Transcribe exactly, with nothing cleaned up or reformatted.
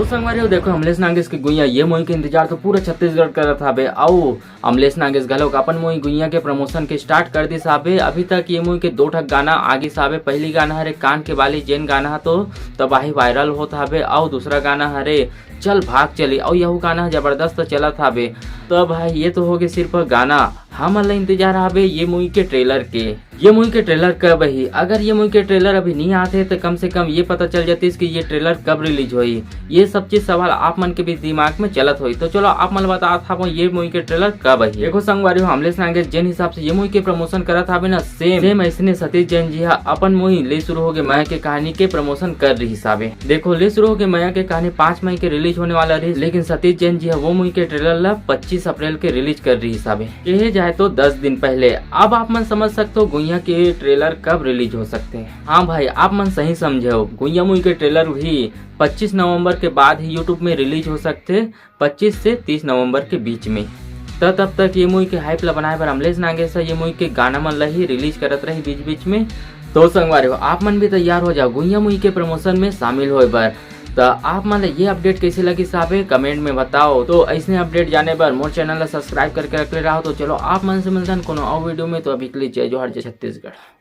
तो संगवारी हो, देखो, अमलेश नागेश के गुइया ये मूवी के इंतजार तो पूरा छत्तीसगढ़ करत हाबे। अउ अमलेश नागेश घलोक अपन मूवी गुइया के प्रमोशन के स्टार्ट कर दिस हाबे। अभी तक ये मूवी के दो ठक गाना आगे हाबे। पहली गाना हरे कान के बाली, जेन गाना ह तो तबाही वायरल होत हाबे, अउ दूसरा गाना हरे चल भाग चली, अउ यहू गाना ह जबरदस्त चलत हाबे। तो भाई, ये तो होगे सिर्फ गाना, हमन ला इंतजार हाबे ये मूवी के ट्रेलर के। ये मूवी के ट्रेलर कब ही? अगर ये मूवी के ट्रेलर अभी नहीं आते तो कम से कम ये पता चल जातीस कि ये ट्रेलर कब रिलीज होई। ये सब चीज सवाल आप मन के भी दिमाग में चलत होई। तो चलो, आप मन ला बतात हाबो ये मूवी के ट्रेलर कब ही। देखो संगवारी हो, अमलेश नागेश जेन हिसाब से ये मूवी के प्रमोशन करत हाबे ना, सेम सेम ऐसने सतीश जैन जी हा अपन मूवी ले शुरू होगे मया के कहानी के प्रमोशन कर रहिस हाबे। देखो, ले शुरू होगे मया के कहानी पाँच मई के रिलीज होने वाला रहिस, लेकिन सतीश जैन जी हा वो मूवी के ट्रेलर ला पच्चीस अप्रैल के रिलीज कर रहिस हाबे, कहे जाए तो दस दिन पहले। अब आप मन समझ सकते हो गुइया के ट्रेलर कब रिलीज हो सकते हैं। हाँ भाई, आप मन सही समझे हो, गुइया मूवी के ट्रेलर भी पच्चीस नवंबर के बाद ही YouTube में रिलीज हो सकते हैं, पच्चीस से तीस नवंबर के बीच में। त तब तक ये मूवी के हाइप ला बनाए बर अमलेश नागेश ह ये मूवी के गाना मन ला ही रिलीज करत रही बीच बीच में। तो संगवारी हो, आप मन भी तैयार हो जाओ गुइया मूवी के प्रमोशन में शामिल होए बर। त आप मन ला ये अपडेट कैसे लगिस हाबे, कमेंट में बताओ। तो ऐसने अपडेट जाने बर मोर चैनल ला सब्सक्राइब करके रख ले रहो। तो चलो, आप मन से मिलतन कोनो और वीडियो में। तो अभी के लिए जय जोहार, जय छत्तीसगढ़।